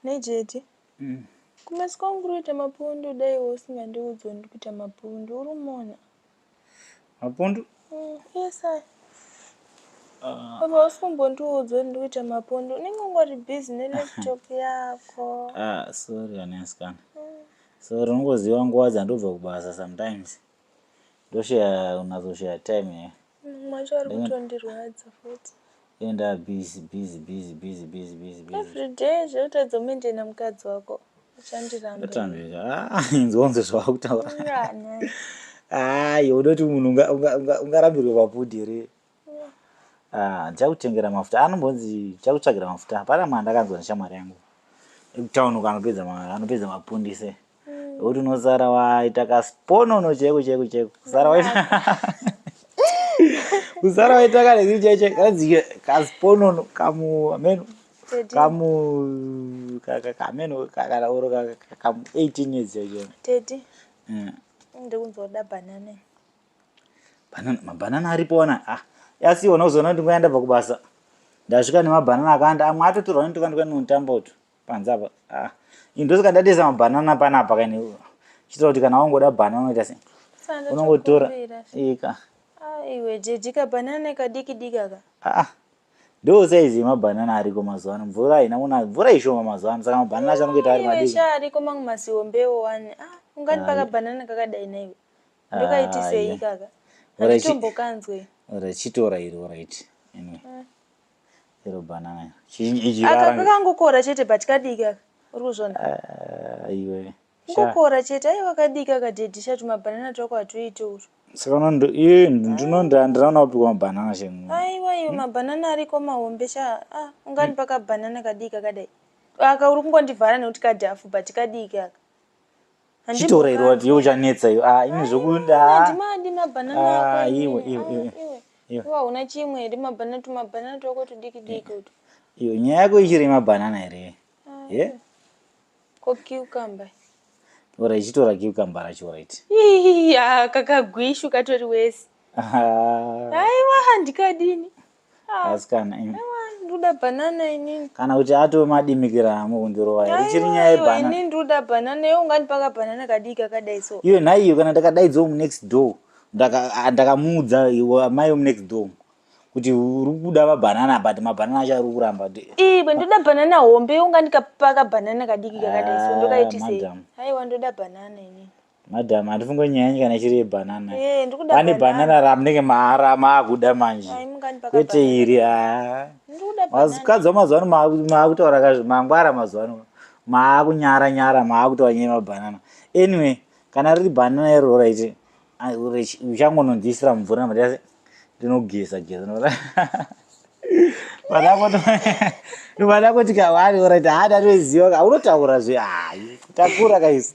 Nejeti. Kumeso kwangu kuri kuita mapundu dai iwe usingandiudzi ndiri kuita mapundu uri kumona. Mapundu? Yes I. Baba usi kumbondiudza kuti ndiri kuita mapundu unenge ungori busy nelaptop yako. Ah, sorry anasikana. Sorry, unongoziva nguva dzandobva kubasa sometimes. Ndoshaya unazoshaya time here. Macho ari kutondirwadza futi. Enda busy busy busy busy busy busy busy. Every day zvekutadza kumaintaina mukadzi wako. Uchandiramba. Ndatambika. Ah, inzwa zvawakutaura. Yeah, nice. Ah, iwe unoti munhu ungarambirwe papundi here? Ah, ndichakutengera mafuta. Anombonzi ndichakutsvagira mafuta. Pana mwana ndakanzwa neshamwari yangu. Ekutown uko anopedza anopedza mapundi se. Ekuti unosara waita kasponono chaiko chaiko chaiko. Kusara waita kusara waita kanezi chaiko chaiko kanzi kasponono kamu ameno Teddy. kamu kameno kana oro kamu 18 years chaiko chaiko. Teddy. Ndikunzwa kuda banana. Banana, mabhanana aripo wana. Ah, asi iwona uzoona kuti nguva yandabva kubasa ndasvika nemabhanana akawanda, amwe atotorwa netuka ndikanontamba utu panze apa. Ah, ini ndosaka ndatesa mabhanana panapa kaini chitira kuti kana wangoda bhanana unoita sei, unongotora ika. Aiwe Jeji, kabhanana kadiki diki aka. Ah, ndo saizi yemabhanana ariko mazuva ano. Mvura haina kuna, mvura ishoma mazuva ano, saka mabhanana acho anongoita ari Aiwe madiki. Sha, ariko mamwe mazihombewo wani. Ah, ungandipa kabhanana kakadai naiwe? Ndokaitisei kaka? Handitombokanzwe. Ora, chitora iri, alright. Anyway, iro banana ichi Aka kakangokora chete, but kadiki aka, uri kuzvona? Ah, iwe. Ngokora chete, aiwa, kadiki aka Dedi. Sha, tumabhanana twako hatuiti urwu. Saka unondo iye ndinonda ndiraona kupikwa mabhanana shemu. Aiwa iwe, mabhanana ariko mahombe sha. Ah, ungandipa kabhanana kadiki kakadai aka? Uri kungondivhara nekuti kadhafu, but kadiki aka. Chitora iro, wati iwe uchanetsa iwe. Ah, ini zvokuda. Handimadi mabhanana Ah, ako. Iwe, inini. iwe, Ah, iwe. iwe. Iwe. Iwe hauna chimwe here? Mabhanana, tumabhanana twako tudiki diki utu. Iwe, nyaya yako ichiri mabhanana here? Ah, Ye. Ko cucumber? Ora, ichitora cucumber racho, right. Ya, kakagwishu katori wesi. Ah, Aiwa, handikadini. Ah, asikana aiwa, ndoda bhanana inini. Kana kuti atomadimikira amukundirova here, ichiri nyaya Aiwa, yebhanana? Inini ndoda bhanana. Iwe ungandipa kabhanana kadiki kakadai so? Iwe, nhai iwe, kana ndakadaidzawo munext door, ndakamuudza iwe mai wemunext door kuti uri kuda mabhanana, but mabhanana acho ari kuramba. Iwe, ndoda bhanana hombe. Iwe ungandikapa kabhanana kadiki kakadai so? Ah, Ndokaitisei? madam. Aiwa, ndoda bhanana inini. Madam, handifunge nyaya yenyu kana ichiri yebhanana. Eh, ndikuda Pane bhanana. bhanana ramunenge maara maakuda manje. Ai, mungandipa Kwete kabhanana. iri, ah. Ndikuda bhanana. Vakadzi vamazuva ano maakutaura kazvo, mangwara mazuva ano maakunyara nyara, maakutaura nyaya yemabhanana. Anyway, kana riri bhanana iroro, right, uchangonondiisira mumvura namati ndinogeza geza vada kuti kawari, alright. Ha, ndatoziva ka unotaura zve. Hai, takura kaisi.